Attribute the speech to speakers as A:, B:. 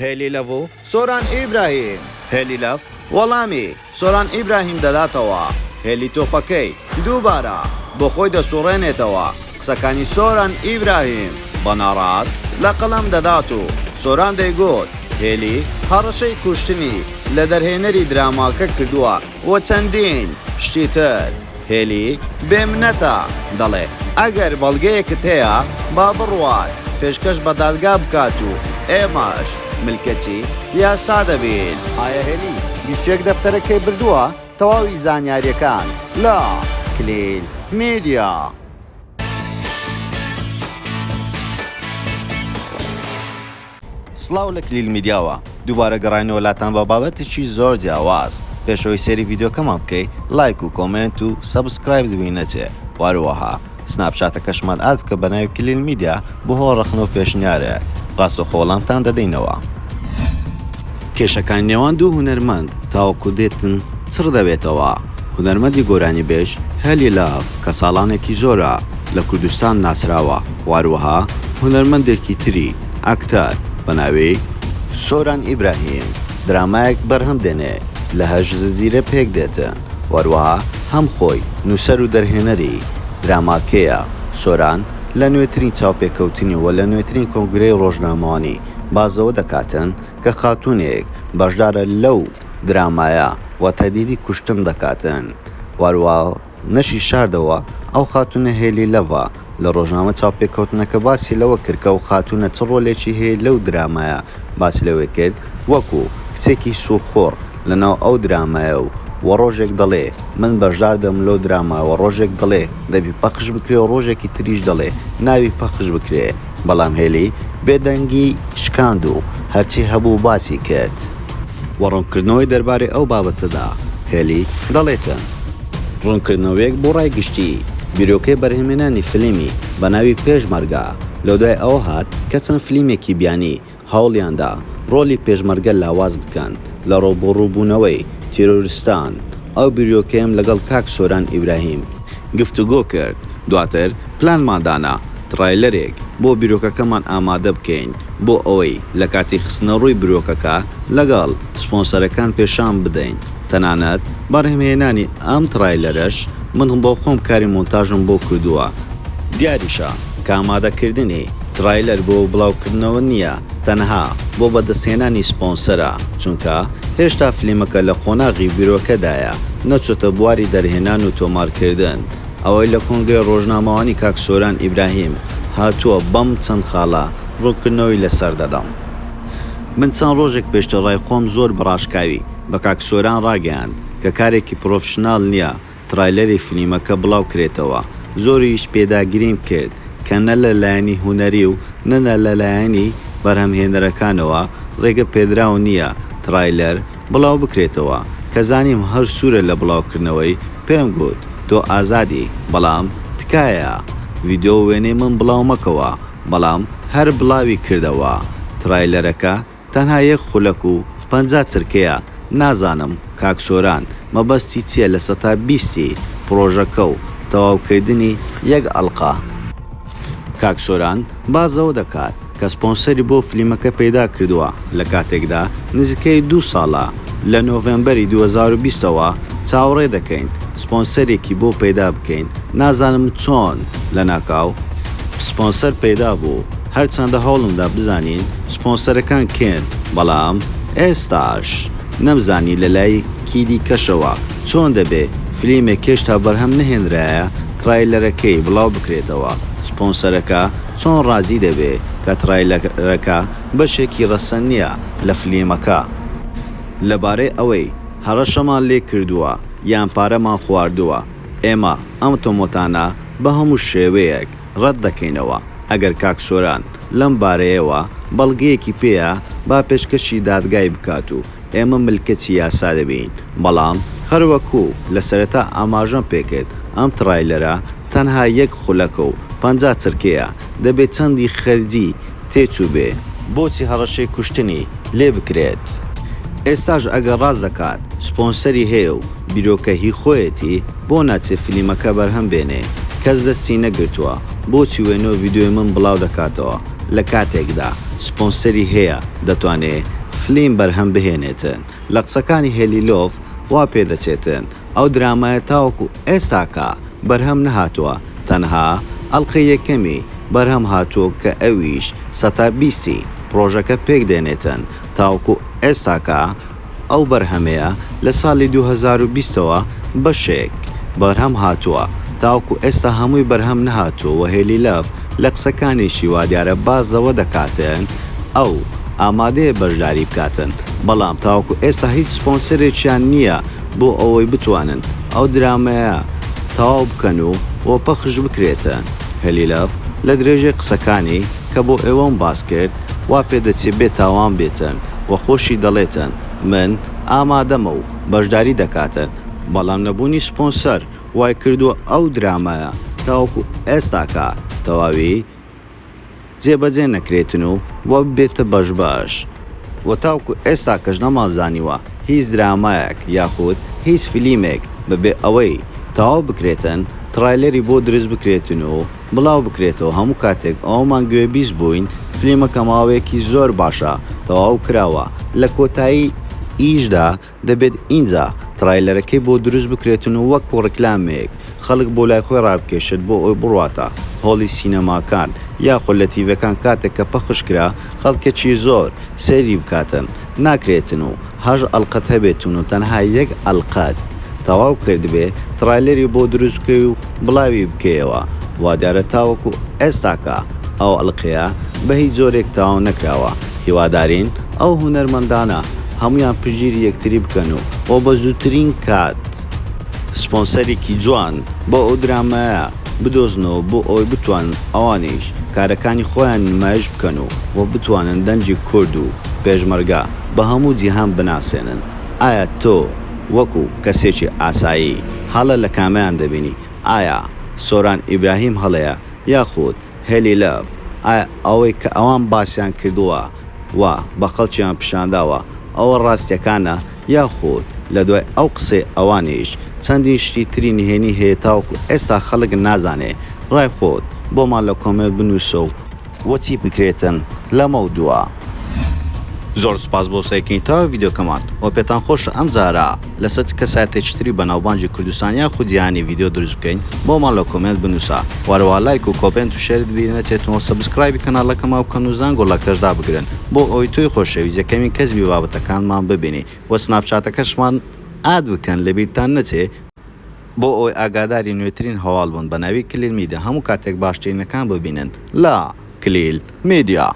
A: هێلی لەڤ و سۆران ئیبراهیم. هێلی لەڤ وەڵامی سۆران ئیبراهیم دەداتەوە، هێلی تۆپەکەی دووبارە بۆ خۆی دەسوڕێنێتەوە، قسەکانی سۆران ئیبراهیم بە ناڕاست لە قەڵەم دەدات و سۆران دەیگوت هێلی هەڕەشەی کوشتنی لە دەرهێنەری دراماکە کردووە و چەندین شتی تر. هێلی بێ منەتە، دەڵێ ئەگەر بەڵگەیەکت هەیە با بڕوات پێشکەش بە دادگا بکات و ئێمەش ملکەچی یاسا دەبین. ئایا هێلی 21 دەفتەرەکەی بردووە؟ تەواوی زانیارییەکان لە کلیل میدیا. سڵاو لە کلیل میدیاوە دووبارە گەڕاینەوە لاتان بە بابەتێکی زۆر جیاواز پێش ئەوەی سەیری ڤیدیۆکەمان بکەی لایک و comment و subscribe لەبیر نەچێ وەهەروەها سناپچاتەکەشمان add بکە بەناوی کلیل میدیا بۆ هۆ ڕەخنە و پێشنیارێک ڕاستەوخۆ وەڵامتان دەدەینەوە. کێشەکانی نێوان دوو هونەرمەند تاوەکو دێتن چڕ دەبێتەوە، هونەرمەندی گۆرانیبێژ هێلی لاڤ کە ساڵانێکی زۆرە لە کوردستان ناسراوە و هەروەها هونەرمەندێکی تری ئەکتەر بە ناوی، سۆران ئیبراهیم، درامایەک بەرهەم دێنێ لە هەشت زنجیرە پێک دێتن و هەروەها هەم خۆی نووسەر و دەرهێنەری دراماکەیە، سۆران لە نوێترین چاوپێکەوتنی و لە نوێترین کۆنگرەی ڕۆژنامەوانی باس لەوە دەکاتن کە خاتوونێک بەشدارە لەو درامایە و تەهدیدی کوشتن دەکاتن و هەروەها نەشی شاردەوە ئەو خاتوونە هێلی لەڤە لە ڕۆژنامە چاوپێکەوتنەکە باسی لەوە کرد کە ئەو خاتوونە چ ڕۆلێکی هەیە لەو درامایە باسی لەوەی کرد وەکو کچێکی سووخوڕ لەناو ئەو درامایە و وە ڕۆژێک دەڵێ من بەشدار دەبم لەو درامایە وە ڕۆژێک دەڵێ دەبی پەخش بکرێ و ڕۆژێکی تریش دەڵێ نابی پەخش بکرێ بەڵام هێلی بێدەنگی شکاند و هەرچی هەبوو باسی کرد. وە ڕوونکردنەوەی دەربارەی ئەو بابەتەدا هێلی دەڵێتن. ڕوونکردنەوەیەک بۆ ڕای گشتی، بیرۆکەی بەرهەمهێنانی فلیمی بە ناوی پێشمەرگە لەودوای ئەوە هات کە چەند فلیمێکی بیانی هەوڵیاندا ڕۆڵی پێشمەرگە لاواز بکەن لە ڕووبەڕووبوونەوەی تیرۆریستان، ئەو بیرۆکەیەم لەگەڵ کاک سۆران ئیبراهیم گفتوگۆ کرد، دواتر پلانمان دانا ترایلەرێک بۆ بیرۆکەکەمان ئامادە بکەین بۆ ئەوەی لە کاتی خستنەڕووی بیرۆکەکە لەگەڵ سپۆنسەرەکان پێشان بدەین، تەنانەت بەرهەمهێنانی ئەم ترایلەرەش من بۆ خۆم کاری مۆنتاژم بۆ کردووە، دیاریشە کە ئامادەکردنی ترایلەر بۆ بڵاوکردنەوە نییە تەنها بۆ بەدەستهێنانی سپۆنسەرە، چونکە هێشتا فلیمەکە لە قۆناغی بیرۆکەدایە نەچۆتە بواری دەرهێنان و تۆمارکردن، ئەوەی لە کۆنگرەی ڕۆژنامەوانی کاک سۆران ئیبراهیم هاتووە بەم چەند خاڵە ڕوونکردنەوەی لەسەر دەدەم. من چەند ڕۆژێک پێشتر ڕای خۆم زۆر بە ڕاشکاوی بە کاک سۆران ڕاگەیاند کە کارێکی پرۆفشناڵ نییە ترایلەری فلیمەکە بڵاو کرێتەوە، زۆریش پێداگریم کرد کە نە لە لایەنی هونەری و نە لە لایەنی بەرهەمهێنەرەکانەوە ڕێگە پێدراو نییە ترایلەر بڵاو بکرێتەوە، کە زانیم هەر سوورە لە بڵاوکردنەوەی، پێم گوت تۆ ئازادی بەڵام تکایە ڤیدیۆ و وێنەی من بڵاو مەکەوە، بەڵام هەر بڵاوی کردەوە، ترایلەرەکە تەنها یەک خولەک و 50 چرکەیە، نازانم کاک سۆران مەبەستی چیە لە سەتا بیستی پڕۆژەکە و تەواوکردنی یەک ئەڵقە. کاک سۆران باس لەوە دەکات کە سپۆنسەری بۆ فلیمەکە پەیدا کردووە لە کاتێکدا نزیکەی دوو ساڵە لە نۆڤێمبەری 2020 ەوە چاوەڕێ دەکەین سپۆنسەرێکی بۆ پەیدا بکەین نازانم چۆن لەناکاو سپۆنسەر پەیدا بوو هەرچەندە هەوڵمدا بزانین سپۆنسەرەکان کێن بەڵام ئێستاش نەمزانی لەلایکی دیکەشەوە چۆن دەبێ فلیمێک هێشتا بەرهەم نەهێنرایە ترایلەرەکەی بڵاو بکرێتەوە سپۆنسەرەکە چۆن ڕازی دەبێ کە ترایلەرەکە بەشێکی ڕەسەن نیە لە فلیمەکە. لەبارەی ئەوەی هەڕەشەمان لێ کردووە یان پارەمان خواردووە ئێمە ئەم تۆمەتانە بە هەموو شێوەیەک ڕەت دەکەینەوە، ئەگەر کاک سۆران لەم بارەیەوە بەڵگەیەکی پێیە با پێشکەشی دادگای بکات و ئێمە ملکەچی یاسا دەبین، بەڵام هەروەکو لە سەرەتا ئاماژەم پێکرد ئەم ترایلەرە تەنها یەک خولەکە و 50 چرکەیە دەبێ چەندی خەرجی تێچووبێ، بۆچی هەڕەشەی کوشتنی لێ بکرێت؟ ئێستاش ئەگەر ڕاست دەکات سپۆنسەری هەیە و بیرۆکە هی خۆیەتی بۆ ناچێ فلیمەکە بەرهەم بێنێ کەس دەستی نەگرتووە بۆچی وێنەو ڤیدیۆی من بڵاو دەکاتەوە لە کاتێکدا. سپۆنسەری هەیە دەتوانێ فلیم بەرهەم بهێنێتن. لە قسەکانی هێلی لۆف وا پێدەچێتن ئەو درامایە تاوەکو ئێستاکە بەرهەم نەهاتووە، تەنها ئەڵقەی یەکەمی بەرهەم هاتووە کە ئەویش سەتا بیستی پڕۆژەکە پێکدێنێتن، تاوەکو ئێستاکە ئەو بەرهەمەیە لە ساڵی 2020 ەوە بەشێک بەرهەم هاتووە تاوەکو ئێستا هەمووی بەرهەم نەهاتووە وە هێلی لەف لە قسەکانیشی وادیارە باس لەوە دەکاتن ئەو ئامادەیە بەشداری بکاتن بەڵام تاوەکو ئێستا هیچ سپۆنسەرێکیان نییە بۆ ئەوەی بتوانن ئەو درامایە تەواو بکەن و وە پەخش بکرێتن. هێلی لەف لە درێژەی قسەکانی کە بۆ ئێوەم باس کرد وا پێدەچێ بێ تاوان بێتن و خۆشی دەڵێتن من ئامادەمە و بەشداری دەکاتن، بەڵام نەبوونی سپۆنسەر وای کردووە ئەو درامایە تاوەکو ئێستاکە تەواوی جێبەجێ نەکرێتن و وە ببێتە بەش بەش و تاوەکو ئێستاکەش نەمانزانیوە هیچ درامایەک یاخود هیچ فلیمێک بەبێ ئەوەی تەواو بکرێتن تڕایلەری بۆ دروست بکرێتن و بڵاو بکرێتەوە هەموو کاتێک ئەوەمان گوێبیست بووین فلیمەکە ماوەیەکی زۆر باشە تەواو کراوە لە کۆتایی یشدا دەبێت ئینجا تڕایلەرەکەی بۆ دروست بکرێتن و وەکو ڕیکلامێک خەڵک بۆ لای خۆی ڕابکێشێت بۆ ئەوەی بڕواتە هۆڵی سینەماکان یاخود لە تیڤەکان کاتێک کە پەخش کرا خەڵکێکی زۆر سەیری بکاتن ناکرێتن و هەشت ئەڵقەت هەبێتن و تەنها یەک ئەڵقەت تەواو کردبێ تڕایلەری بۆ دروست بکەی و بڵاوی بکەیەوە وادیارە تاوەکو ئێستاکە ئەو ئەڵقەیە بەهیچ جۆرێک تەواو نەکراوە هیوادارین ئەو هونەرمەندانە هەموویان پشتگیری یەکتری بکەن و و بە زووترین کات سپۆنسەرێکی جوان بۆ ئەو درامایە بدۆزنەوە بۆ ئەوەی بتوانن ئەوانیش کارەکانی خۆیان نمایش بکەن و و بتوانن دەنگی کورد و پێشمەرگە بە هەموو جیهان بناسێنن ئایا تۆ وەکو کەسێکی ئاسایی هەڵە لە کامەیان دەبینی ئایا سۆران ئیبراهیم هەڵەیە یاخود هێلی لەڤ ئایا ئەوەی کە ئەوان باسیان کردووە و بە خەڵکیان پیشانداوە ئەوە ڕاستیەکانە یاخود لە دوای ئەو قسەی ئەوانیش چەندین شتی تری نهێنی هەیە تاوەکو ئێستا خەڵک نازانێ ڕای خۆت بۆمان لە کۆمێنت بنوسە و وە چی بکرێتن لەمەو دوا. زۆر سوپاس بۆ سەیرکردنی تەواوی ڤیدیۆکەمان وە پێتان خۆشە ئەم جارە لەسەر چ کەسایەتێکی تری بەناوبانگی کوردستان یاخود جیهانی ڤیدیۆ دروست بکەین بۆمان لە کۆمێنت بنوسە وەهەروەها لایک و کۆمێنت و share ت بیر نەچێتن و subscribe ی کەناڵەکەمان بکەن و زەنگۆڵەکەش دابگرن بۆ ئەوەی تۆی خۆشەویست یەکەمین کەس بی بابەتەکانمان ببینی وە سناپچاتەکەشمان add بکەن لەبیرتان نەچێ بۆ ئەوەی ئاگاداری نوێترین هەواڵ بن بەناوی کلیل میدیا هەموو کاتێک باشترینەکان ببینن لە کلیل میدیا.